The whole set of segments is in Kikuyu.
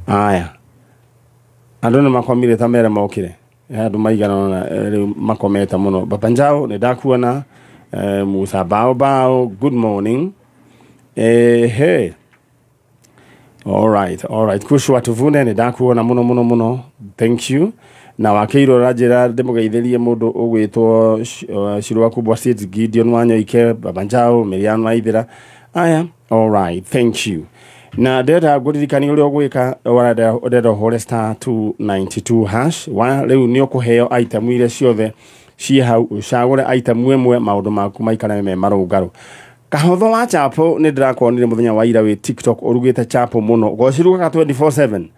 Aya andũ nĩ makomire ta mere mokire. Andũ maigana ũna rĩu makomete mũno. Baba Njau nĩ ndakuona. Musa Bao Bao, good morning. Hey. All right, all right. Kushwa tuvune nĩ ndakuona mũno mũno mũno. Thank you. Na wakĩirwo ũranjĩra ndĩmũgeithĩrie mũndũ ũgwĩtwo Shirwa Kubwa Seeds, Gideon Wanyoike, Baba Njau, Miriam Waithera. Aya, all right, thank you. Na ndĩrenda ngũririkanie ũrĩa ũgwĩka, ũrenda ũhũre star 292 hash wa rĩu nĩ ũkũheo item iria ciothe ciĩ hau, ũcagũre item ĩmwe, maũndũ maku maikare me marũngarũ. Kahotho wa chapo nĩ ndĩrakuonire mũthenya wa ira wĩ TikTok ũrugĩte chapo mũno, gocirugaga 24/7.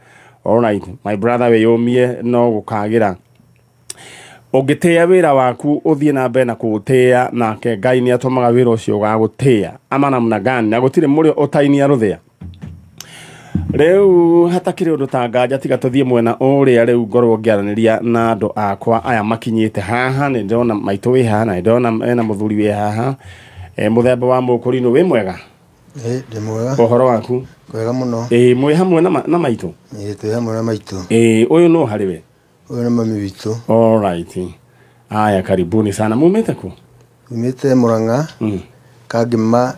All right, my brother, wĩyũmie no gũkagĩra. Ũngĩtĩĩa wĩra waku ũthiĩ na mbere na kũũtĩĩa, nake Ngai nĩ atũmaga wĩra ũcio ũgagũtĩĩa ama namna gani, na gũtirĩ mũrĩo ũtainia rũthĩa. Rĩu hatakĩrĩ ũndũ ta nganja, tiga tũthiĩ mwena ũrĩa rĩu ngorwo ngĩaranĩria na andũ akwa aya makinyĩte haha. Nĩ ndĩrona maitũ wĩ haha na nĩ ndĩrona ena mũthuri wĩ haha. Mũthemba wa mũkũrinũ, wĩ mwega? Ĩ, ndĩ mwega. Ũhoro waku? Kwega mũno. Mwĩ hamwe na maitũ? Ĩ, twĩ hamwe na maitũ. Ũyũ no harĩ we? Ũyũ nĩ mami witũ. All right. Aya, karibuni sana. Mumĩte kũ? Umĩte Murang'a. Kangĩma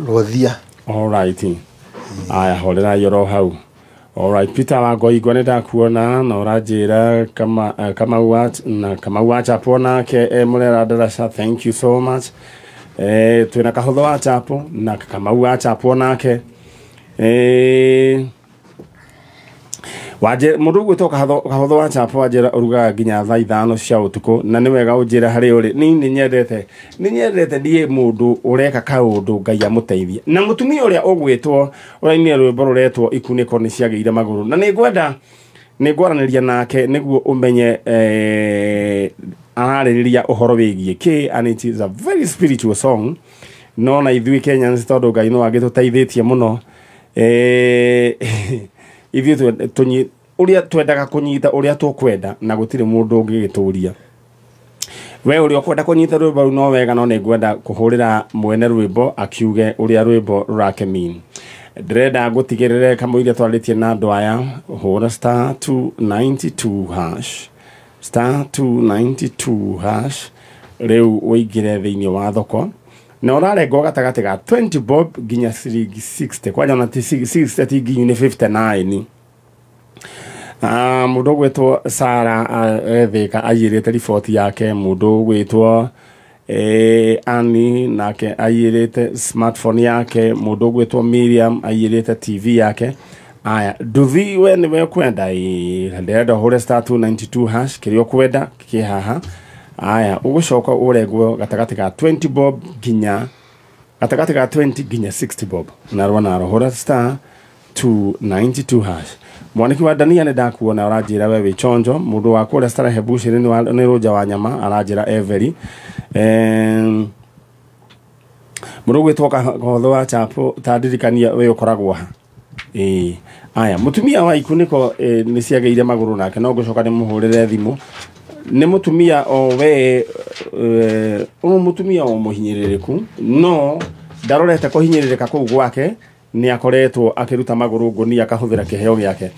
Rwathia. All right. Aya, horerai oro hau. All right, Peter wa Ngoingwa nĩ ndakuona na ũranjĩra kama Kamau wa na Kamau wa Chapo nake Mũrera Ndaraca, thank you so much. Twĩna Kahũthũ wa Chapo na Kamau wa Chapo nake. Wanje mũndũ ũgwĩtwo Kahũthũ wa Chapo wanjĩra ũrugaga nginya thaa 5 cia ũtukũ, na nĩ wega ũnjĩre harĩa ũrĩ. Niĩ nĩ nyendete niĩ mũndũ ũreka kaũndũ Ngai amũteithie. Na mũtumia ũrĩa ũgwĩtwo ũrainire rwĩmbo rũretwo ikunĩko nĩ ciagĩire magũrũ, na nĩ ngwenda nĩ ngwaranĩria nake nĩguo ũmenye ararĩrĩria ũhoro wĩgiĩ kĩ, and it is a very spiritual song. No na ithuĩ Kenyans, tondũ Ngai no agĩtũteithĩtie mũno, ithuĩ ũrĩa twendaga kũnyita ũrĩa tũkwenda, na gũtirĩ mũndũ ũngĩgĩtũria. We ũrĩa ũkwenda kũnyita rwĩmbo rũu no wega, no nĩ ngwenda kũhũrĩra mwene rwĩmbo akiuge ũrĩa rwĩmbo rũrake mean. Ndĩrenda ngũtigĩrĩre kamũira twarĩtie na andũ aya, hũra star 292 hash, star 292 hash, rĩu ũingĩre thĩinĩ wa thoko na ũrarengwo gatagatĩ ga 20 bob nginya ciringi 60, kwanja ona ti 60, ti nginyu, nĩ 59. Mũndũ ũgwĩtwo Sara ethĩka aiyĩrĩte riboti yake. Mũndũ ũgwĩtwo Ani nake aiyĩrĩte smartphone yake. Mũndũ ũgwĩtwo Miriam aiyĩrĩte TV yake. Aya, nduthi, we nĩwe ũkwenda? Ĩĩ, ndĩrenda ũhũre star 292 hash, kĩrĩa ũkwenda kĩ haha. Aya, ũgũcoka ũrengwo gatagatĩ ga 20 bob nginya gatagatĩ ga 20 nginya 60 bob, narua naro hũra star 292 hash. Mwaniki wa dania nĩ ndakuona, ũranjĩra we wĩ chonjo. Mũndũ wa kũrĩa Starehe Bushiri nĩ rũnja wa nyama, aranjĩra Every. Mũndũ ũgwĩtwo Kahotho wa Chapo, ta ndirikania we ũkoragwo ha? Ĩĩ, aya, mũtumia wa ikunĩko nĩ ciagĩire magũrũ nake, no ngũcoka ndĩmũhũrĩre thimũ. Nĩ mũtumia o we o mũtumia o mũhinyĩrĩrĩku, no ndarorete kũhinyĩrĩrĩka kũu gwake, nĩ akoretwo akĩruta magũrũ ngũnia, akahũthĩra kĩheo gĩake.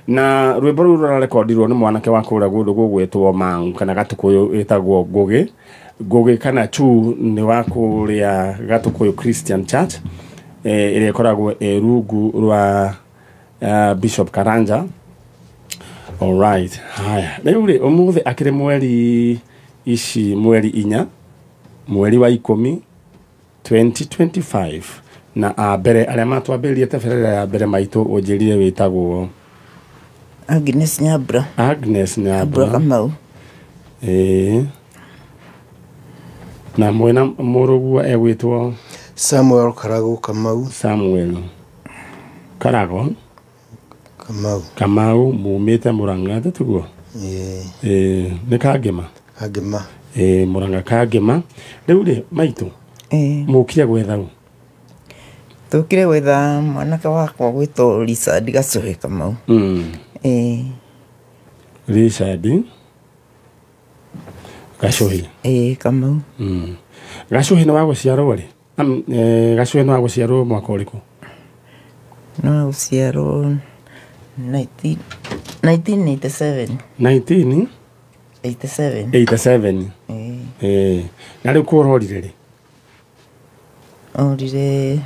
Na rwĩmbo rũu rũrarekondirwo nĩ mwanake wa kũrĩa kũndũ gũgwĩtwo Mau kana Gatũkũyũ, ĩtagwo Ngũgĩ, Ngũgĩ kana Chu, nĩ wa kũrĩa Gatũkũyũ Christian Church, ĩrĩa ĩkoragwo ĩ rungu rwa Bishop Karanja. Alright, haya, rĩu rĩ ũmũthĩ akĩrĩ mweri ici, mweri 4, mweri wa 10, 2025, na a mbere arĩa matwambĩrĩrie tabarĩra ya mbere, maitũ, ũnjĩrire wĩtagwo? Agnes Nyambura. Agnes Nyambura. Nyambura. Kamau. Ĩĩ, na mwena mũrũguo egwĩtwo? Samuel Karago Kamau. Samuel Karago Kamau. Kamau, mumĩte Mũrang'a, tĩtiguo? Ĩĩ. Ĩĩ, nĩ Kangĩma. Kangĩma. Ĩĩ, Mũrang'a Kangĩma. Rĩu rĩ, maitũ, Ĩĩ. mũkire gwetha ũ? Tũkire gwetha mwanake wakwa gwĩtwo Richard Gacũhĩ Kamau. Ĩĩ. Richard Gacũhĩ. Ĩĩ, Kamau. Gacũhĩ nĩ wa gũciarwo rĩ? Gacũhĩ nĩ wa gũciarwo mwaka ũrĩkũ? No gũciarwo 1987. 19 87. 87. Ĩĩ. Eh, na rĩu kũrorire rĩ? Orire.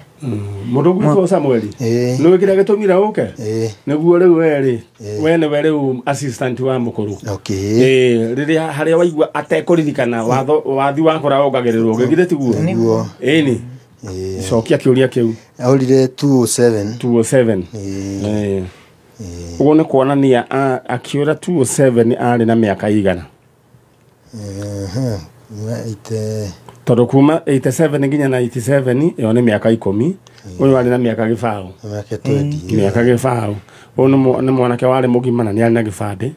Mũndũ ũgwĩtwo Samueli, Ĩĩ. nĩwe kĩrĩa gĩtũmire ũke? Ĩĩ. Nĩguo rĩu we rĩ, we nĩwe rĩu assistant wa mũkũrũ. Okay. Ĩĩ, rĩrĩa harĩa waigua atekũririkana watho wathi wakora wongagĩrĩrwo gĩgithĩ tiguo? Nĩguo. Ĩni. Ĩĩ. Cokia kĩũria kĩu. Aurire 207. 207. Ĩĩ. Ĩĩ. Ũguo nĩ kuonania akĩũra 207 arĩ na mĩaka igana? Mhm. Ite. Tondũ kuma 87 nginya 97 ĩyo nĩ mĩaka 10. Ũyũ arĩ na mĩaka gĩbaũ. Mĩaka 20. Mĩaka gĩbaũ. Ũyũ nĩ mwanake warĩ mũgima na nĩ arĩ na gĩbandĩ.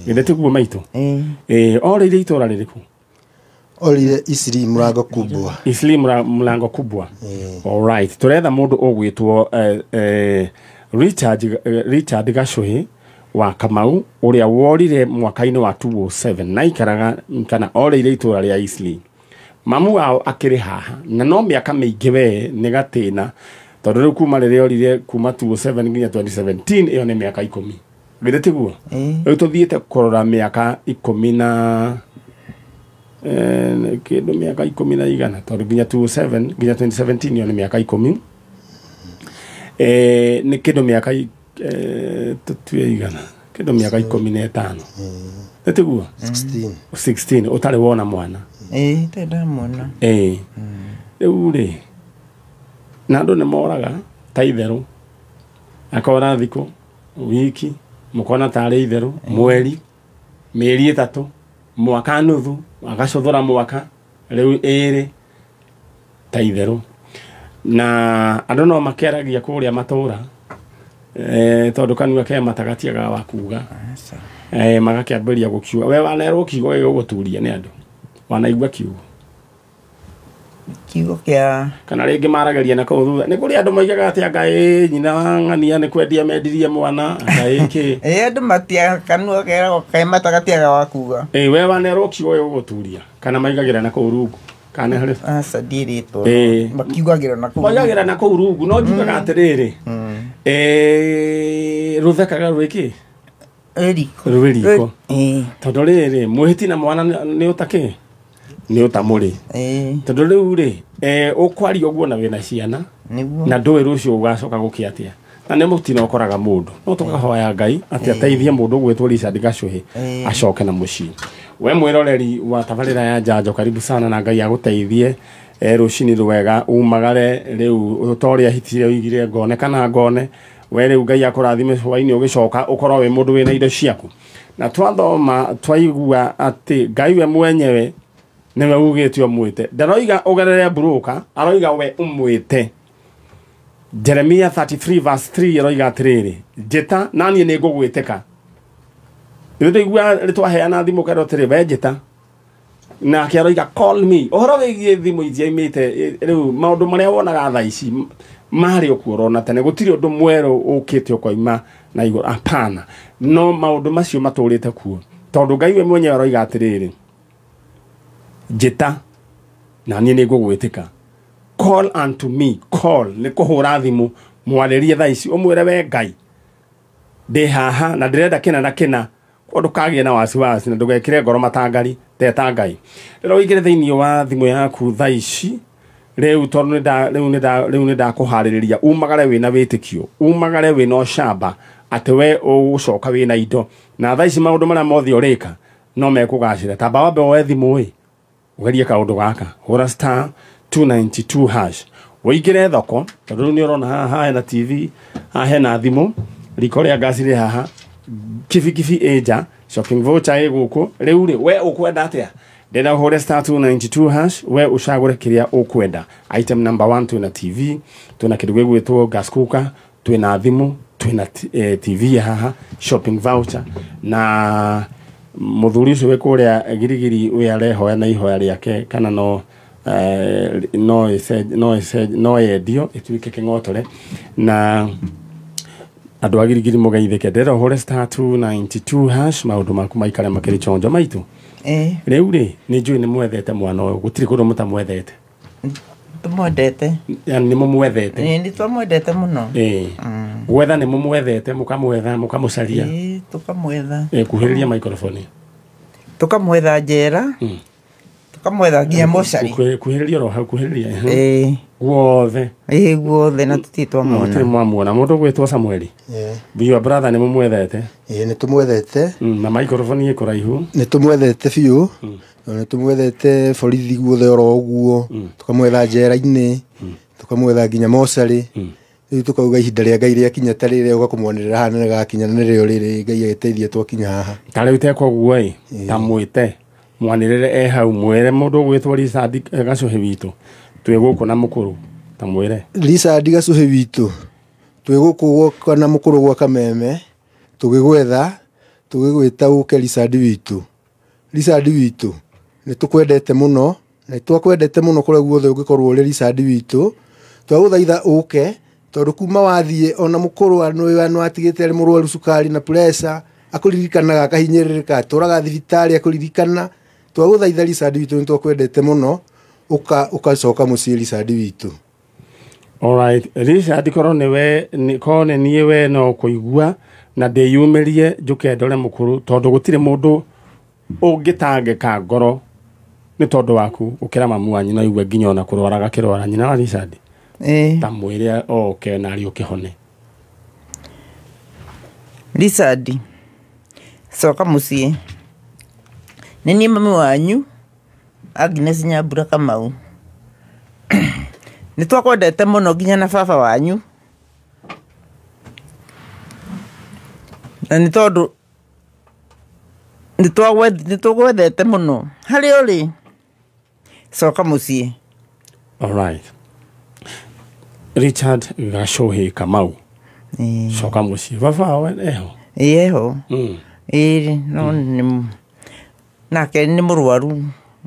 Githĩ tiguo maitũ? Ĩĩ. Ĩĩ, orĩire itũra rĩrĩkũ? Orire Isiri Mlango Kubwa. Isli Mlango Kubwa. All right. Turetha mũndũ ũgwĩtwo Richard Gacuhi wa Kamau ũrĩa worire mwaka-inĩ wa 207 na ikaraga kana orĩire itũra rĩa Isli. Mamu wao akĩrĩ haha na no mĩaka mĩingĩ we nĩ gatĩna tondũ rĩu kuma rĩrĩa orire kuma 207 nginya 2017 ĩyo nĩ mĩaka 10. Githĩ tiguo? Ĩĩ. Rĩu tũthiĩte kũrora mĩaka 10 na kĩndũ mĩaka 10 na igana tondũ nginya 27 nginya 2017 ĩyo nĩ mĩaka 10. Nĩ kĩndũ mĩaka tũtue igana kĩndũ mĩaka 15. Nĩ tiguo? 16. 16 ũtarĩ wona mwana. Ĩĩ, ndarĩ ndamwona. Ĩĩ. Rĩu rĩ, na andũ nĩ moraga ta itherũ, akora thikũ wiki mũkona tarĩ itherũ, mweri, mĩeri 3, mwaka nuthu, agacũthũra mwaka rĩu ĩrĩ ta itherũ. Na andũ no makĩaragia kũrĩa matũra, tondũ kanua ke matagatiaga wa kuga. Magakĩambĩrĩria gũkiuga. We wanerwo kiugo gĩgũgũturia nĩ andũ? Wanaigua kiugo? Kiugo kĩa kana rĩngĩ marageria na kũu thutha. Nĩ kũrĩ andũ moigaga atĩ anga ĩ nyina wa ng'ania nĩ kwendia mendirie mwana, anga ĩ kĩ. Ĩĩ, andũ matiaga kanua keragwo ke matagatiaga wa kuga. Ĩĩ, we wanerwo kiugo gĩgũgũturia kana maigagĩra na kũu rungu kana harĩ? Aca, ndiĩrĩtwo. Ĩĩ. Makiugagĩra na kũu. Moigagĩra na kũu rungu no njugaga atĩrĩrĩ, rũthekaga rwĩ kĩ? Rwĩ riko. Rwĩ riko. Ĩĩ. Tondũ rĩrĩ mwĩhĩti na mwana nĩ ũtakĩ? Nĩ ũtamũrĩ. Ĩĩ. Tondũ rĩu rĩ, ũkwaria ũguo na wĩna ciana Nĩguo. na ndũĩ rũciũ ũgacoka gũkĩa atĩa. Na nĩ mũtino ũkoraga mũndũ. No tũkahoya Ngai atĩ ateithie mũndũ ũgwĩtwo Richard Gacuhi acoke na mũciĩ. We mwĩroreri wa tabarĩra ya Njanjo, karibu sana na Ngai agũteithie. Rũcinĩ rwega umagare rĩu ta ũrĩa hitire ũigire ngone kana ngone. We rĩu Ngai akũrathime hwainĩ ũgĩcoka ũkorwo wĩ mũndũ wĩna indo ciaku. Na twathoma twaigua atĩ Ngai we mwenyewe nĩwe ugĩte ũmwĩte. Ndaroiga ũgerere mburũka, aroiga we ũmwĩte. Jeremia 33 verse 3 aroiga atĩrĩrĩ, njĩta na niĩ nĩngũgwĩtĩka. Rĩu tũigua rĩtwaheana thimũ kerwo atĩrĩ, we njĩta. Nake aroiga call me. Ũhoro wĩgiĩ thimũ iria imĩte rĩu maũndũ marĩa wonaga thaa ici marĩ o kuo ũrona tene, gũtirĩ ũndũ mwerũ ũkĩte ũkoima na igũrũ, hapana. No maũndũ macio matũrĩte kuo tondũ Ngai we mwenyewe aroiga atĩrĩrĩ, njĩta na niĩ nĩngũgwĩtĩka. Call unto me, call nĩ kũhũra thimũ, mwarĩrie thaa ici ũmwĩre we Ngai ndĩ haha na ndĩrenda kĩna na kĩna, kwa ndũkagĩe na wasiwasi na ndũgekĩre ngoro matangari teta Ngai. Rĩrĩa ũingĩre thĩinĩ wa thimũ yaku thaa ici rĩu, tondũ rĩu nĩ ndakũharĩrĩria umagare wĩna wĩtĩkio, umagare wĩna ũcamba atĩ we ũgũcoka wĩna indo. Na thaa ici maũndũ marĩa mothe ũrĩka no mekũgacĩra. Tamba wambe woe thimũ ĩ ũgerie kaũndũ gaka, hũra star 292 hash ũingĩre thoko, tondũ rĩu nĩ ũrona haha hena TV, haha hena thimũ, riko rĩa ngasi rĩ haha, kibikibi ĩ nja, shopping voucher ĩ gũkũ. Rĩu rĩ, we ũkwenda atĩa? Ndĩrenda ũhũre star 292 hash, we ũcagũre kĩrĩa ũkwenda. Item number 1 twĩna TV, twĩna kĩndũ gĩgwĩtwo gas cooker, twĩna thimũ, twĩna TV haha, shopping voucher na mũthuri ũcio wĩ kũrĩa girigiri ũyũ arehoya na ihoya rĩake kana no no yendio ĩtuĩke kĩng'otore na andũ a girigiri mũgeithĩke. Ndĩrenda ũhũre star 292 hash maũndũ maku maikare makĩrĩ chonjo maitũ. Rĩu rĩ, nĩ njũĩ nĩ mwethete mwana ũyũ, gũtirĩ kũndũ mũtamwethete. Tũmwendete. Yani nĩ mũmwethete. Ĩĩ, nĩ twamwendete mũno. Ĩĩ. Gwetha nĩ mũmwethete mũkamwetha mũkamũcaria. Ĩĩ, tũkamwetha. Kuhĩrĩria microphone. Tũkamwetha njera. Tũkamwetha nginya mocarĩ. Kuhĩrĩria oro hau kuhĩrĩria. Ĩĩ. Guothe. Ĩĩ guothe na tũtirĩ twamwona. Mũtirĩ mwamuona. Mũndũ ũgwĩtwo Samueli. Ĩĩ. Your brother nĩ mũmwethete. Ĩĩ nĩ tũmwethete. Na microphone ĩ kũraihu. Nĩ tũmwethete biũ. Nĩ tũmwethete borithi guothe oro ũguo. Tũkamwetha njera-inĩ. Tũkamwetha nginya mocarĩ. Rĩu tũkauga ihinda rĩa Ngai rĩakinya ta rĩrĩa ũga kũmwanĩrĩra haha nĩ rĩgakinya na nĩrĩo rĩrĩ Ngai agĩteithia twakinya haha. Ta rĩu tekwo ũguo ĩ, ta mwĩte mwanĩrĩre e hau mwĩre mũndũ ũgwĩtwo Richard Gacuhĩ witũ twĩ gũkũ na mũkũrũ, ta mwĩre. Richard Gacuhĩ witũ twĩ gũkũ gwoka na mũkũrũ gwa Kameme tũgĩgwetha tũgĩgwĩta ũke Richard witũ. Richard witũ nĩ tũkwendete mũno, nĩ twakwendete mũno kũrĩa guothe ũngĩkorwo ũrĩ Richard witũ. Twagũthaitha ũke tondũ kuma wathiĩ ona mũkũrũ nĩ watigĩte arĩ mũrwaru cukari na pressure akũririkanaga akahinyĩrĩrĩka atũraga thibitarĩ akũririkana. Twagũthaitha Richard witũ nĩ twakwendete mũno, ũkacoka mũciĩ Richard witũ. Alright, Richard korwo nĩwe korwo nĩ niĩ we no kũigua na ndĩyumĩrie njũke ndore mũkũrũ tondũ gũtirĩ mũndũ ũngĩtangĩka ngoro nĩ tondũ waku gũkĩra mamu wanyu no igue nginya ona kũrwara agakĩrwara. Nyina wa Richard. Ĩĩ. Ta mwĩre oke na ariũke hone. Richard coka mũciĩ. Nĩ niĩ mami wanyu Agnes Nyambura Kamau. Nĩ twakwendete mũno nginya na baba wanyu. Na nĩ tondũ nĩ tũgwendete mũno. Harĩa ũrĩ coka mũciĩ. Alright. Richard Gacuhĩ Kamau. Coka mũciĩ. Baba wao eho? Ĩĩ eho. Ĩĩ no nĩ nake nĩ mũrwaru.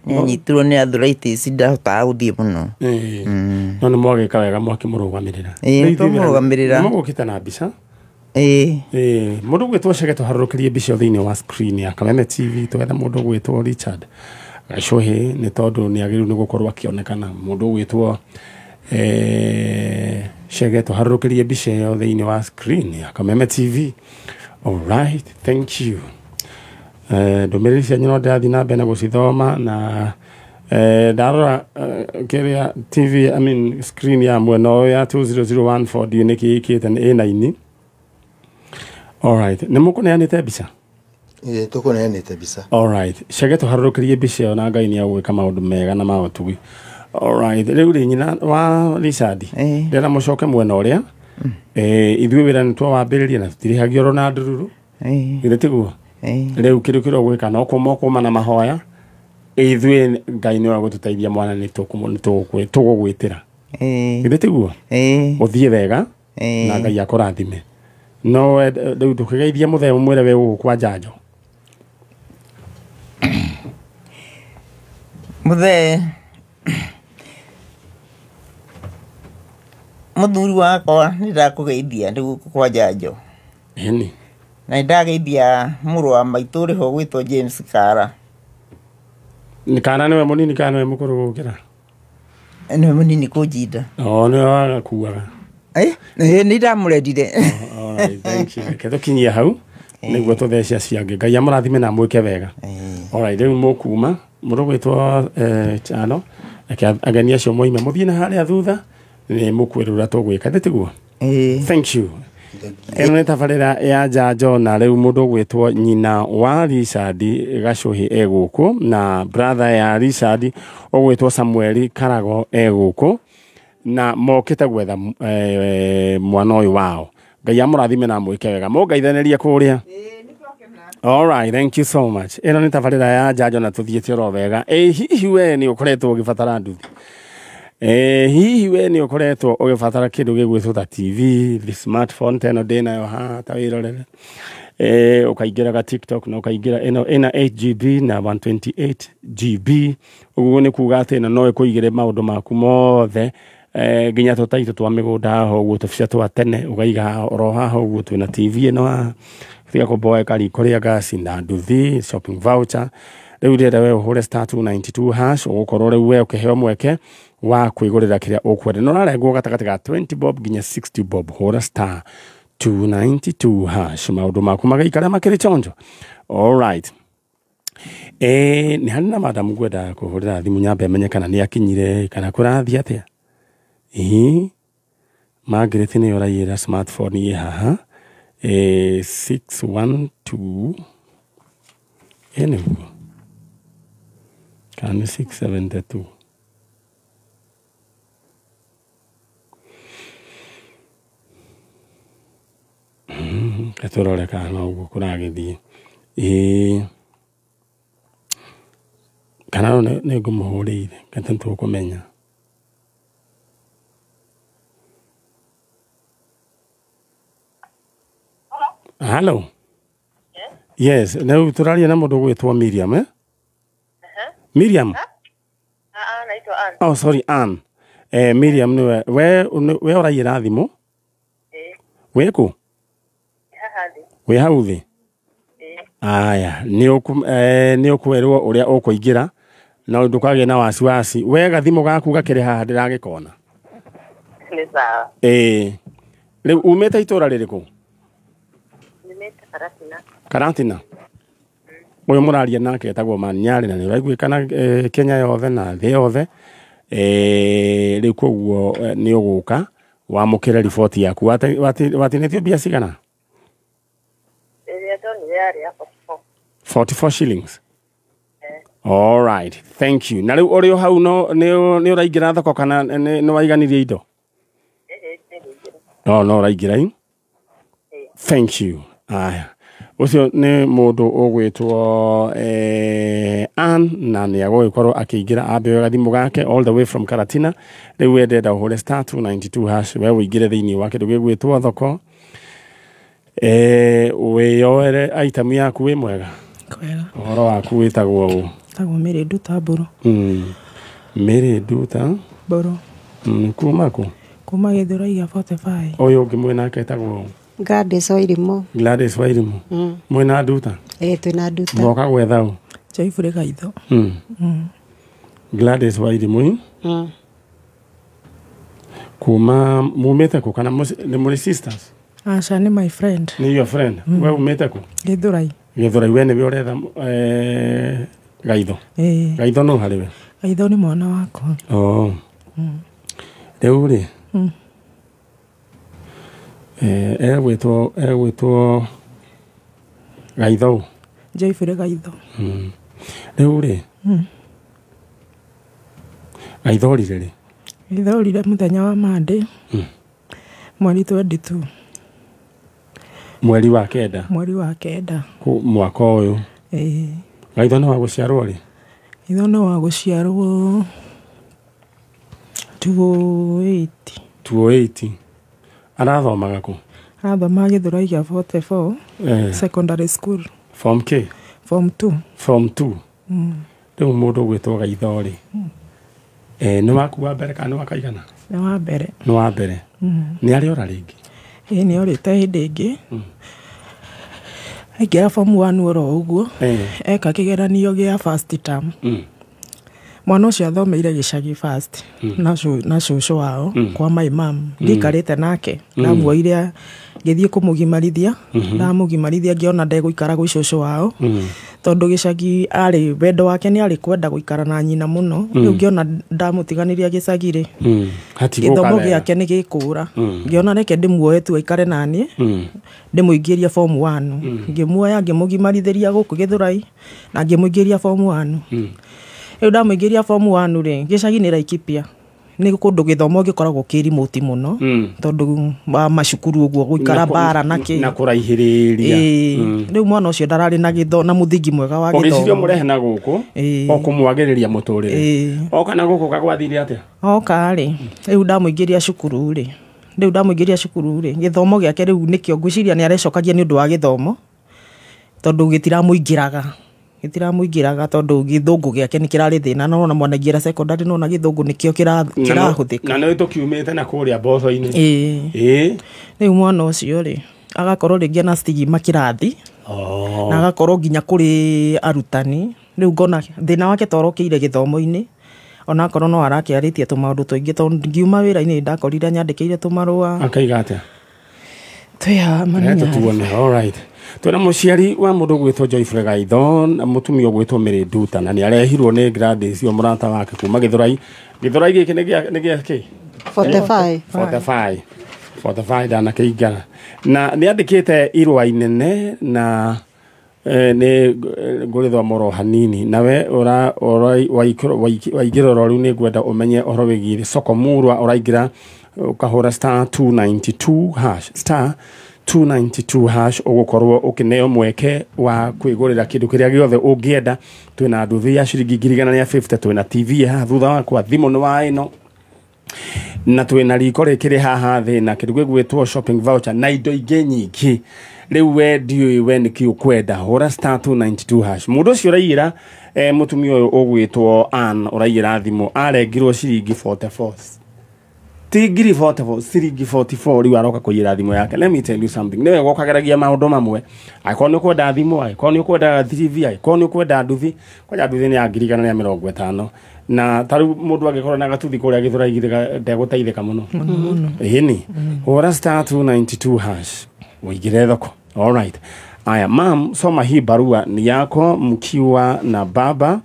Nĩ anyitirwo nĩ arthritis ndahotaga gũthiĩ mũno. No nĩ mwagĩka wega mwakĩmũrũgamĩrĩra. Ĩĩ twamũrũgamĩrĩra. Nĩ mũgũkĩte na mbica? Ĩĩ. Ĩĩ mũndũ ũgwĩtwo Chege tũharũrũkĩrie mbica thĩinĩ wa screen ya Kameme TV twethe mũndũ ũgwĩtwo Richard Gacuhĩ nĩ tondũ nĩ agĩrĩirwo nĩ gũkorwo akĩonekana. Mũndũ ũgwĩtwo Chege tũharũrũkĩrie mbica ĩyo thĩinĩ wa screen ya Kameme TV. Alright, thank you. Ndũmĩrĩri cianyu no ndĩrathiĩ na mbere na gũcithoma na ndarora kĩrĩa TV, I mean screen ya mwena ũyũ ya 20014 ndiũĩ nĩkĩ ĩkĩte nĩ ĩna-inĩ. Alright, nĩ mũkũneanĩte mbica? Ĩĩ tũkũneanĩte mbica. Alright, Chege tũharũrũkĩrie mbica ĩyo na Ngai nĩ egwĩka maũndũ mega na ma ũtugi. Alright, rĩu rĩ nyina wa Richard ndĩrenda mũcoke mwena ũrĩa. Ithuĩ wĩra nĩ twawambĩrĩria na tũtirĩhagio oro na ndururu. Githĩ tiguo? Rĩu kĩndũ kĩrĩa ũgwĩka no kũma na mahoya. Ithuĩ Ngai nĩwe ũgũtũteithia mwana nĩ tũgũgwĩtĩra. Githĩ tiguo? Ũthiĩ wega na Ngai akũrathime. No rĩu ndũkĩgeithie mũthee ũmwĩre wĩ gũkũ kwa njanjo. Mũthee mũthuri wakwa nĩ ndakũgeithia nĩ gũkũ kwa njanjo. Ĩni. Na nĩ ndageithia mũrũ wa maitũ ũrĩ ho ũgwĩtwo James Kara. Nĩ Kara nĩwe mũnini kana nĩwe mũkũrũ gũkĩra? Nĩwe mũnini kũnjinda. O nĩwe wagakuaga. Nĩ ndamũrendire. Alright, thank you. Reke tũkinyie hau nĩguo tũthece acio angĩ. Ngai amũrathime na amwĩke wega. Alright, rĩu mũkuma mũndũ ũgwĩtwo Chano reke ageni acio moime mũthiĩ na harĩa thutha nĩ mũkwĩrũra tũgwĩka thĩ tiguo? Thank you. Ĩno nĩ tabarĩra ya njanjo na rĩu mũndũ ũgwĩtwo nyina wa Richard Gacuhĩ e gũkũ na brother ya Richard ũgwĩtwo Samuel Karago e gũkũ na mokĩte gwetha mwana ũyũ wao. Ngai amũrathime na amwĩke wega. Mũngeithanĩrie kũrĩa. Alright, thank you so much. Ĩno nĩ tabarĩra ya njanjo na tũthiĩte oro wega. Ĩ hihi we nĩ ũkoretwo ũgĩbatara nduthi? Hihi we nĩ ũkoretwo ũgĩbatara kĩndũ gĩgwĩtwo ta TV, the smartphone ta ĩno ndĩnayo haha ta wĩrorere. Ũkaingĩra ga TikTok na ũkaingĩra ĩno ĩna 8GB na 128GB. Ũguo nĩ kuga atĩ ĩno no ĩkũigĩre maũndũ maku mothe nginya tũtaitũ twa mĩgũnda haha ũguo tũbica twa tene ũgaiga oro haha ũguo twĩna TV ĩno haha. Tiga kũboeka riko rĩa gasi na nduthi shopping voucher. Rĩu ndĩrenda we ũhũre star 292 hash ũgũkorwo rĩu we ũkĩheo mweke wa kwĩgũrĩra kĩrĩa ũkwenda. Na ũrarengwo gatagatĩ ga 20 bob nginya 60 bob. Hũra star 292 hash maundu maku magaikara makiri chonjo. All right. Nĩ harĩ na madam ngwenda kũhũrĩra thimũ nyambe menye kana nĩ akinyire kana kũrathiĩ atĩa. Ĩĩ Margaret nĩ ũraiyĩra smartphone ĩ haha 612 ĩ nĩguo kana nĩ 672. Tũrore kana no ũguo kũragĩthiĩ. Ĩĩ kana no nĩ ngũmũhũrĩire kata nĩtũkũmenya. Hello. Yes, rĩu tũraria na mũndũ ũgwĩtwo Miriam, eh? Miriam? Naitwa Ann. Oh, sorry, Ann. Miriam nĩwe we ũraiyĩra thimũ? Wĩ kũ? Haha thĩ. Wĩ hau thĩ? Aya, nĩ ũkwĩrwo ũrĩa ũkũingĩra no ndũkagĩe na wasiwasi. We gathimũ gaku gakĩrĩ haha ndĩragĩkona. Nĩ sawa. Ĩĩ. Rĩu umĩte itũra rĩrĩkũ? Nyumĩte Karatina. Karatina. Ũyũ mũraria nake etagwo Manyarĩ na nĩ ũraiguĩkana Kenya yothe na thĩ yothe. Rĩu koguo nĩ ũgũka wamũkĩre riboti yaku. Watinĩtio mbia cigana? Ĩrĩa ndonire yarĩ ya 44. 44 shillings. All right, thank you. Na rĩu ũrĩ o hau no nĩ ũraingĩra thoko kana nĩ waiganirie indo? No, no ũraingĩra i? Thank you. Aya. Ũcio nĩ mũndũ ũgwĩtwo Ann na nĩ agũgĩkorwo akĩingĩra ambe gathimũ gake all the way from Karatina. Rĩu we ndĩrenda ũhũre star 292 hash we ũingĩre thĩinĩ wa kĩndũ gĩgwĩtwo thoko. Wĩyoere item yaku. Wĩ mwega? Kwega. Ũhoro waku wĩtagwo ũ? Tagwo Mary Nduta Mbũrũ. Mary Nduta Mbũrũ. Kuma kũ? Kuma Gĩthũrai gĩa 45. Ũyũ ũngĩ mwĩnake etagwo ũ? Gladys Wairimu. Gladys Wairimu. Mwĩna Nduta? Ĩĩ twĩna Nduta. Mwoka gwetha ũ? Joyfrey Gaitho. Gladys Wairimu. Kuma mumĩte kũ kana nĩ mũrĩ sisters? Aca, nĩ my friend. Nĩ your friend. We umĩte kũ? Gĩthũrai. Gĩthũrai. We nĩwe ũretha Gaitho? Ĩĩ. Gaitho no harĩ we? Gaitho nĩ mwana wakwa. Oh. Rĩu rĩ egwĩtwo Gaitho. Joyfrey Gaitho. Rĩu rĩ Gaitho orire rĩ? Gaitho orire mũthenya wa Monday. Mweri 22. Mweri wa kenda. Mweri wa kenda. Mwaka ũyũ. Ĩĩ. Gaitho nĩ wa gũciarwo rĩ? Gaitho nĩ wa gũciarwo 2080. 2080. Arathomaga kũ? Arathomaga Gĩthũrai gĩa 44. Secondary school. Form K? Form 2. Form 2. Rĩu mũndũ ũgwĩtwo Gaitho rĩ, nĩ waku wa mbere kana nĩ wa kaigana? Nĩ wa mbere. Nĩ wa mbere. Nĩ arĩ ora rĩngĩ? Ĩĩ nĩ orĩte hĩndĩ ĩngĩ. Aingĩra form 1 oro ũguo. Eka kĩgeranio gĩa first term. Mwana ũcio athomeire gĩcagi first na cũcũ wao kwa my mom. Ndikarĩte nake. Ndamuoire ngĩthiĩ kũmũgimarithia. Ndamũgimarithia ngĩona ndegũikara gwĩ cũcũ wao. Tondũ gĩcagi arĩ wendo wake nĩ arĩ kwenda gũikara na nyina mũno. Rĩu ngĩona ndamũtiganĩria gĩcagi rĩ, gĩthomo gĩake nĩ gĩkũra. Ngĩona reke ndĩmuoe tu aikare naniĩ, ndĩmũingĩrie form 1. Ngĩmuoya ngĩmũgimarithĩria gũkũ Gĩthũrai na ngĩmũingĩria form 1. Rĩu ndamũingĩria form 1 rĩ, gĩcagi nĩ Laikipia. Nĩ kũndũ gĩthomo gĩkoragwo kĩ remote mũno tondũ wa macukuru ũguo gũikara bara na kĩ na kũraihĩrĩria. Rĩu mwana ũcio ndararĩ na gĩtho na mũthingi mwega wa gĩthomo. Ũgĩciria mũrehe na gũkũ o kũmwagĩrĩria mũtũrĩre. Oka na gũkũ kagwathire atĩa? Oka rĩ, rĩu ndamũingĩria cukuru rĩ, gĩthomo gĩake rĩu nĩkĩo ngwĩciria nĩ arecokagia nĩ ũndũ wa gĩthomo tondũ gĩtiramũingĩraga. Gĩtiramũingĩraga tondũ gĩthũngũ gĩake nĩ kĩrarĩ thĩna. No ona mwana aingĩra secondary no na gĩthũngũ nĩkĩo kĩrahũthĩka. Na nĩ tũkiumĩte na kũrĩa mboco-inĩ. Ĩĩ. Rĩu mwana ũcio rĩ, agakorwo rĩngĩ na stigma kĩrathi. Na agakorwo nginya kũrĩ arutani. Rĩu ngona thĩna wake torokĩire gĩthomo-inĩ. Onakorwo no arakĩarĩtie tũmaũndũ tũingĩ tondũ ngiuma wĩra-inĩ ndakorire nyandĩkĩire tũmarũa. Akaiga atĩa? Twĩ haha mami Eh, nyarĩ. tũtuone. Alright, twĩna mũciari wa mũndũ gwĩtwo Joyfrey Gaitho na mũtumia ũgwĩtwo Mary Nduta, na nĩ arehirwo nĩ Gladys o mũrata wake kuma Gĩthũrai. Gĩthũrai gĩkĩ nĩ gĩa kĩ? 45. 45, 45 ndanakĩingana, na nĩ andĩkĩte irũa inene na nĩ ngũrĩthoma oro hanini. Nawe ũra waingĩra oro rĩu, nĩ ngwenda ũmenye ũhoro wĩgiĩ soko murwa. Ũraingĩra ũkahũra *292#, *292#, ũgũkorwo ũkĩneo mweke wa kwĩgũrĩra kĩndũ kĩrĩa gĩothe ũngĩenda. Twĩna nduthi ya ciringi 150,000, twĩna TV haha thutha wakwa, thimũ nĩ wa ĩno, na twĩna riko rĩkĩrĩ haha thĩ, na kĩndũ gĩgwĩtwo shopping voucher na indo ingĩ nyingĩ. Rĩu we ndiũĩ we nĩkĩ ũkwenda. Hũra *292#. Mũndũ ũcio ũraiyĩra, mũtumia ũyũ ũgwĩtwo Ann ũraiyĩra thimũ, arengirwo ciringi 44, ti ngiri 44, ciringi 44. Rĩu aroka kũiyĩra thimũ yake. Let me tell you something, nĩwe gũkageragia maũndũ mamwe. Angĩkorwo nĩ ũkwenda thimũ, angĩkorwo nĩ ũkwenda TV, angĩkorwo nĩ ũkwenda nduthi, kwanja nduthi nĩ ya 150,000, na ta rĩu mũndũ angĩkorwo na gatuthi kũrĩa Gĩthũrai ndegũteithĩka mũno. Ĩni hũra *292# ũingĩre thoko. Alright, aya, mam, soma hii barua, ni yako mkiwa na baba,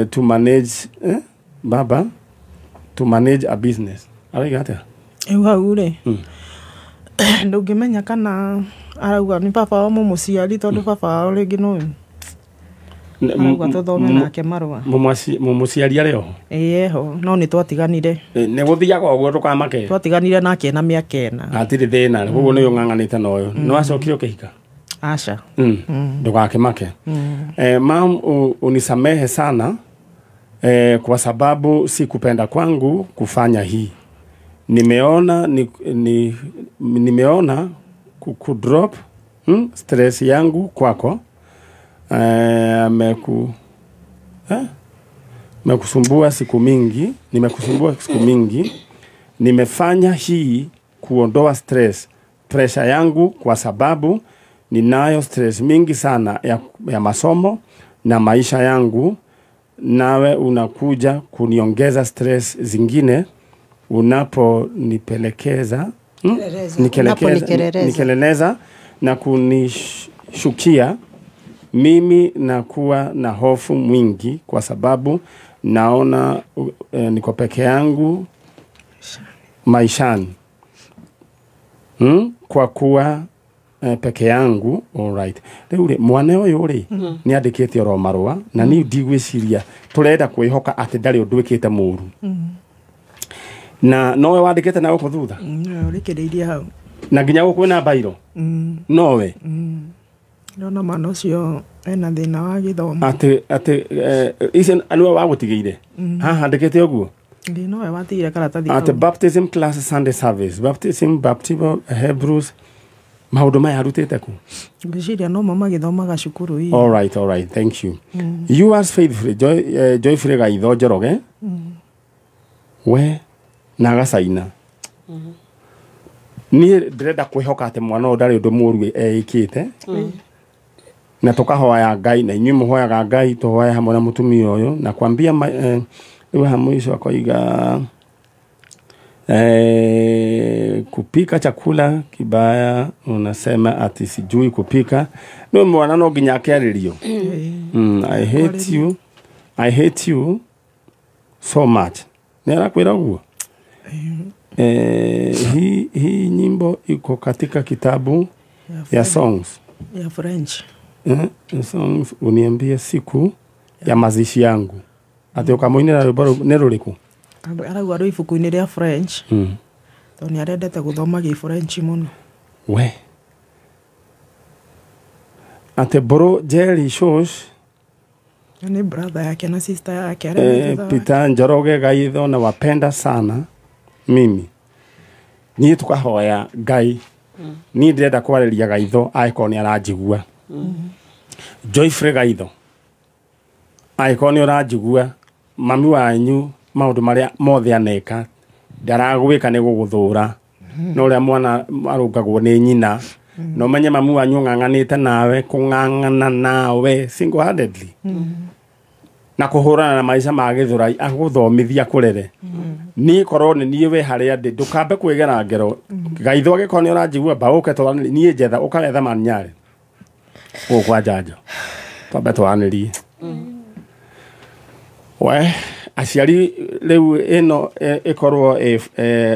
to manage, baba to manage a business. Araiga atĩa? Rĩu hau rĩ, ndũngĩmenya kana arauga nĩ baba wao mũmũciari, tondũ baba wao rĩngĩ no arauga tũthome nake marũa. Mũmũciari arĩ oho? Ĩĩ, eho, no nĩ twatiganire. Nĩ gũthiaga ũguo, ndũkamake. Twatiganire nake na mĩaka 4. Hatirĩ thĩna. Koguo nĩ ũng'ang'anĩte na ũyũ nĩ wacokire ũkĩhika? Aca. Ndũgakĩmake. Mam, unisamehe sana, kwa sababu si kupenda kwangu kufanya hii. Nimeona nimeona kudrop stress yangu kwako. Mekusumbua siku mingi, nimekusumbua siku mingi. Nimefanya hii kuondoa stress, pressure yangu, kwa sababu ninayo stress mingi sana ya masomo na maisha yangu, nawe unakuja kuniongeza stress zingine unaponipelekeza, Keleleza. Nikelekeza, Unaponikeleleza. Nikeleleza na kunishukia mimi. Nakuwa na hofu mwingi kwa sababu naona niko peke yangu maishani, Kwa kuwa peke yangu. Alright, rĩu rĩ, mwana ũyũ rĩ nĩ andĩkĩte oro marũa, na niĩ ndigwĩciria, tũrenda kwĩhoka atĩ ndarĩ ũndũ ĩkĩte mũru, na nowe wandĩkĩte na gũkũ thutha. Ũrĩkĩrĩirie hau. Na nginya gũkũ kwĩna bairo nowe. Ndona mwana ũcio ena thĩna wa gĩthomo. Atĩ icio nĩwe wagũtigĩire haha andĩkĩte ũguo? Ĩĩ, nowe watigire karatathi Atĩ kau. Baptism class, Sunday service, baptism, baptism, Hebrews, maũndũ maya arutĩte ku? Ngwĩciria no mo magĩthomaga cukuru ii. All right, thank you. Yours faithfully, Joy, Joyfrey Gaitho Njoroge. We na agacaina. Niĩ ndĩrenda kwĩhoka atĩ mwana ũyũ ndarĩ ũndũ mũru eĩkĩte, na tũkahoya Ngai, na inyuĩ mũhoyaga Ngai, tũhoye hamwe na mũtumia ũyũ na kwambia rĩu haha mũico akoiga, kupika chakula kibaya, unasema ati sijui kupika. Nĩ mwana no nginya akĩarĩrio. I hate you, I hate you so much. Nĩ arakwĩra ũguo. Hii nyimbo iko katika kitabu ya songs ya French. Songs, uniambie siku ya mazishi yangu. Atĩ ũkamũinĩra rwĩmbo rũu nĩ rũrĩkũ? Arauga rwĩ ibuku-inĩ rĩa French, tondũ nĩ arendete gũthoma gĩ French mũno. We atĩ mbũrũ Jerry Shosh. Nĩ brother yake na sister yake arĩa me thutha wake. Peter Njoroge Gaitho, na wapenda sana mimi. Niĩ tukahoya Ngai. Niĩ ndĩrenda kwarĩria Gaitho angĩkorwo nĩ aranjigua. Joyfrey Gaitho, angĩkorwo nĩ ũranjigua, mami wanyu maũndũ marĩa mothe aneka ndaragwĩka nĩ gũgũthũra, no ũrĩa mwana arũngagwo nĩ nyina, na ũmenye mami wanyu ũng'ang'anĩte nawe, kũng'ang'ana nawe single handedly. Na kũhũrana na maica ma gĩthũrai agũthomithia kũrere. Niĩ korwo nĩ niĩ we harĩa ndĩ ndũkambe kwĩgera ngero. Gaitho angĩkorwo nĩ ũranjigua mbaũke twaranĩrie niĩ njetha ũkaretha manyarĩ. Gũkũ kwa njanjo. Twambe twaranĩrie. We aciari rĩu ĩno ĩkorwo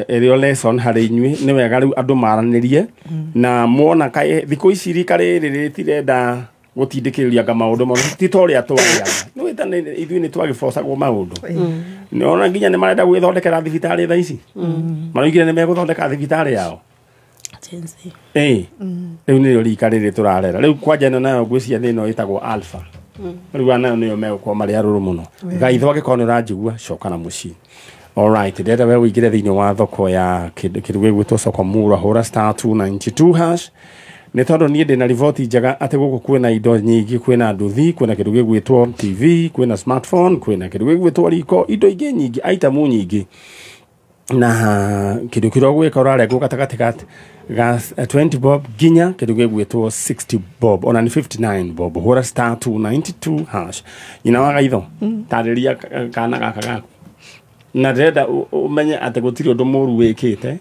ĩrĩ o lesson harĩ inyuĩ nĩ wega rĩu andũ maranĩrie na muona kaĩ thikũ ici rika rĩrĩ rĩtirenda gũtindĩkĩrĩria anga maũndũ mũno ti ta ũrĩa twagĩaga nĩ wĩta ithuĩ nĩ twagĩbocagwo maũndũ nĩona nginya nĩ marenda gwĩthondekera thibitarĩ thaa ici maroigire nĩ megũthondeka thibitarĩ yao ĩĩ rĩu nĩrĩo rika rĩrĩ tũrarera rĩu kwanja ĩno nayo ngwĩciria thĩ ĩno ĩtagwo alpha rĩu nayo nĩyo megũkorwo marĩ arũrũ mũno gaitho angĩkorwo nĩ ũranjigua coka na mũciĩ. Alright, ndĩrenda we ũingĩre thĩinĩ wa thoko ya kĩndũ gĩgwĩtwo soko mura hũra star 292 hash nĩ tondũ niĩ ndĩna riboti njega atĩ gũkũ kwĩna indo nyingĩ kwĩna nduthi kwĩna kĩndũ gĩgwĩtwo TV kwĩna smartphone kwĩna kĩndũ gĩgwĩtwo riko indo ingĩ nyingĩ itamu nyingĩ na kĩndũ kĩrĩa ũgwĩka ũrarengwo gatagatĩ ga 20 bob nginya kĩndũ gĩgwĩtwo 60 bob ona nĩ 59 bob hũra star 292 hash. Nyina wa gaitho tarĩria kana gaka gaku na ndĩrenda ũmenye atĩ gũtirĩ ũndũ mũru wĩkĩte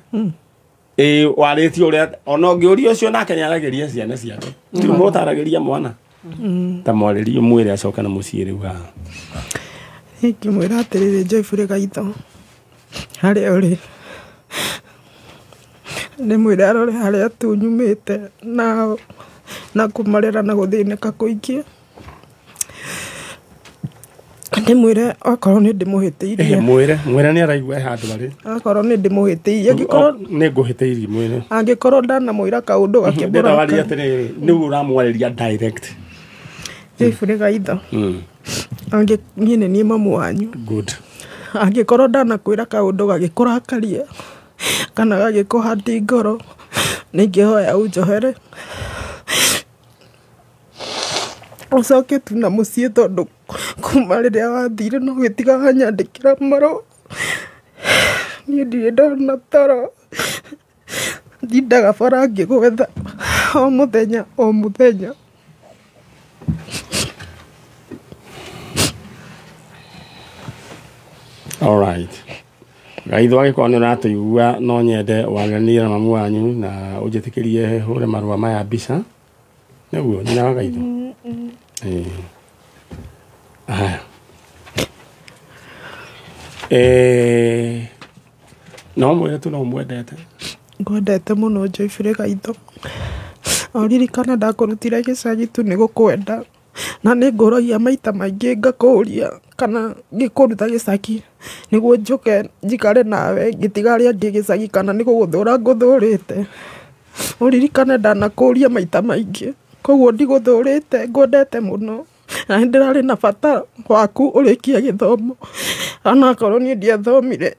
ĩĩ warĩtie ũrĩa ona ũngĩũria ũcio nake nĩaragĩria ciana ciake gũtirĩ mũndũ ũtaragĩria mwana ta mwarĩrie mwĩre acoke na mũciĩ rĩu haha. Ingĩmwĩra atĩrĩrĩ Joyful Gaitho harĩa ũrĩ ndĩmwĩre arore harĩa tu nyumĩte na kũmarera na gũthĩnĩka kũingĩ ndĩmwĩre okorwo nĩ ndĩmũhĩtĩirie mwĩre mwĩre nĩ araigua handũ arĩ okorwo nĩ ndĩmũhĩtĩirie angĩkorwo nĩ ngũhĩtĩirie mwĩre angĩkorwo ndanamwĩra kaũndũ gakĩmbũra waria atĩrĩrĩ nĩ ũramwarĩria direct Joyful Gaitho niĩ nĩ niĩ mamu wanyu good angĩkorwo ndanakwĩra kaũndũ gagĩkũrakaria kana gagĩkũhati ngoro nĩingĩhoya ũnjohere ũcoke tu na mũciĩ tondũ kuma rĩrĩa wathire no gĩtiga wanyandĩkĩra marũa niĩ ndirĩ ndona toro ndindaga bara ngĩgwetha o mũthenya o mũthenya. All right. Gaitho angĩkorwo nĩ ũratũigua no nyende waranĩrie na mamu wanyu na ũnjĩtĩkĩrie hũre marũa maya mbica nĩguo nyina wa Gaitho. Haya. No mwĩre tu no mwendete. Ngwendete mũno Joyful Gaitho ũririkana ndakũrutire gĩcagi tu nĩ gũkwenda na nĩ ngũragia maita maingĩ ngakũũria kana ngĩkũruta gĩcagi nĩguo njũke njikare nawe ngĩtiga arĩa angĩ gĩcagi kana nĩ gũgũthũra ngũthũrĩte ũririkane ndanakũũria maita maingĩ koguo ndigũthũrĩte ngwendete mũno na nĩ ndĩrarĩ na bata waku ũrĩkie gĩthomo onakorwo niĩ ndiathomire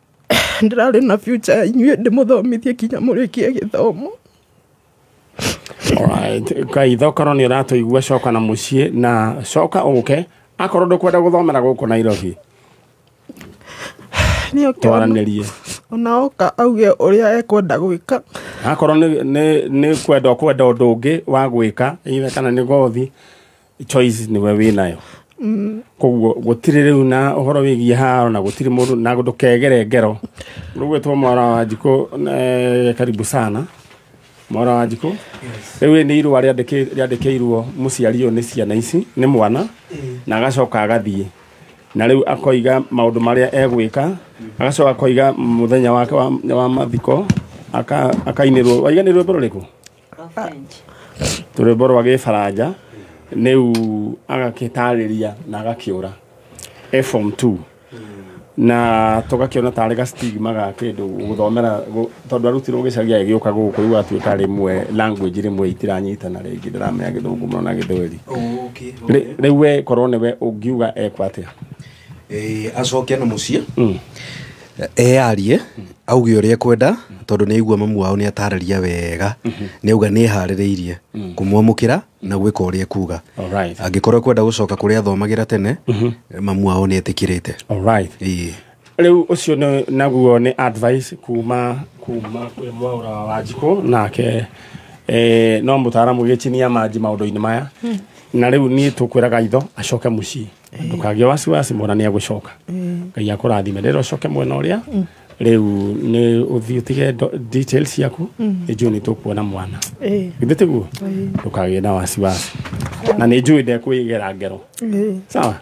ndĩrarĩ na future ya inyuĩ ndĩmũthomithie nginya mũrĩkie gĩthomo. Alright, Gaitho korwo nĩ ũratũigua coka na mũciĩ na coka ũke akorwo ndũkwenda gũthomera gũkũ Nairobi twaranĩrie ona oka auge ũrĩa ekwenda gwĩka akorwo nĩ kwenda ũkwenda ũndũ ũngĩ wa gwĩka either kana nĩ gothi choice nĩwe wĩnayo koguo gũtirĩ rĩu na ũhoro wĩgiĩ haro na gũtirĩ mũndũ na ndũkegere ngero rũgwĩtwo Mwara wa Njikũ karibu sana Mwara wa Njikũ rĩu nĩ irũa rĩandĩkĩirwo mũciari ũyũ nĩ ciana ici nĩ mwana na agacoka agathiĩ na rĩu akoiga maũndũ marĩa egwĩka agacoka akoiga mũthenya wake wa mathiko akainĩrwo waiga nĩ rwĩmbo rũrĩkũ rwĩmbo rwa gĩbaranja rĩu agakĩtarĩria na agakĩũra form 2 na tũgakĩona tarĩ ga stigma ga kĩndũ gũthomera tondũ arutirwo gĩcagi agĩũka gũkũ rĩu atuĩka rĩmwe language rĩmwe itiranyitana rĩngĩ ndaramenya gĩthũngũ mũno na gĩthweri rĩu we korwo nĩwe ũngiuga ekwo atĩa acoke na mũciĩ eyarie auge ũrĩa ekwenda tondũ nĩ aigua mamu wao nĩ atarĩria wega nĩ auga nĩ eharĩrĩirie kũmwamũkĩra na gwĩka ũrĩa ekuga angĩkorwo ekwenda gũcoka kũrĩa athomagĩra tene mamu wao nĩ etĩkĩrĩte. Rĩu ũcio naguo nĩ advice kuma kwĩ Mwaũra wa Wanjikũ nake no mũtaaramu gĩchinia manji maũndũ-inĩ maya Na rĩu niĩ tũkwĩraga itho acoke mũciĩ, ndũkagĩe wasiwasi, mwana nĩ egũcoka. Ngai akũrathime. Rĩrĩa ũcoke mwena ũrĩa rĩu nĩ ũthiĩ ũtige details ciaku, nĩ njũĩ nĩ tũkuona mwana. Githĩ tiguo? Ndũkagĩe na wasiwasi, na nĩ njũĩ ndekwĩgera ngero. Sawa,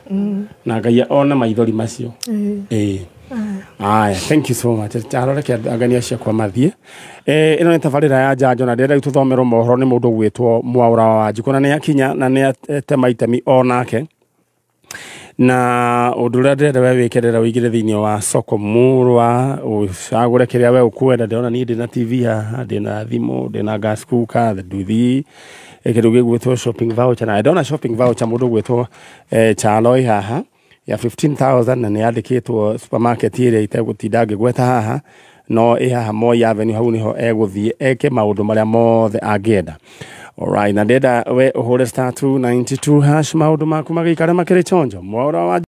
na Ngai ona maithori macio. Ĩĩ, aya, thank you so much. Aroreke angania ciakwa mathiĩ. Ĩno nĩ tabarĩra ya njanjo, na ndĩrenda rĩu tũthomerwo mohoro nĩ mũndũ ũgwĩtwo Mwaũra wa Wanjikũ, na nĩ akinya na nĩ atema itemi onake. Na ũndũ ũrĩa ndĩrenda we wĩke, ndĩrenda ũingĩre thĩinĩ wa soko murwa, ũcagũre kĩrĩa we ũkwenda. Ndĩrona niĩ ndĩna TV haha, ndĩna thimũ, ndĩna gas cooker, nduthi, kĩndũ gĩgwĩtwo shopping voucher. Na ndona shopping voucher mũndũ ũgwĩtwo Chaloi haha ya 15,000, na nĩ yandĩkĩtwo supermarket ĩrĩa itegũtinda ngĩgweta haha, no ĩ haha Moi Avenue, hau nĩho egũthiĩ eke maũndũ marĩa mothe angĩenda. Alright, na ndĩrenda we ũhũre *292# maũndũ maku magĩikare makĩrĩ chonjo. Mwaũra wa